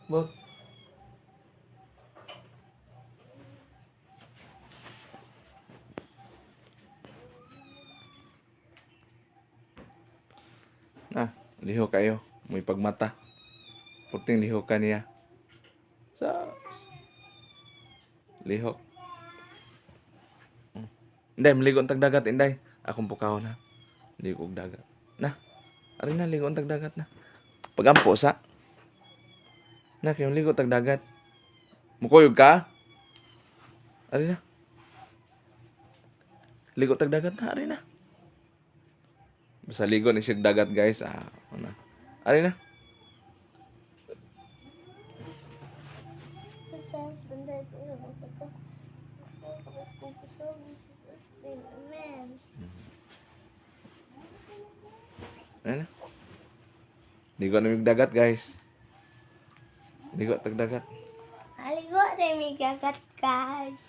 Bot. Na, lihok kayo. May pagmata. Puting lihok ka niya. Sa lihok. Inday, maligo ang tagdagat, Inday. Akong pukahon ha. Ligo og dagat. Na. Ari na, ligo ang tagdagat na. Pagampo sa. Na, kayo ligo tagdagat. Mukuyog ka? Ari na. Ligo tagdagat na, ari na. Basta ligo ni siya dagat, guys. Ah, ano na. Ari na. Amen. Ari na. Ligo na mig dagat, guys. Ligo tagdagat. Aligo rin may gagat, guys.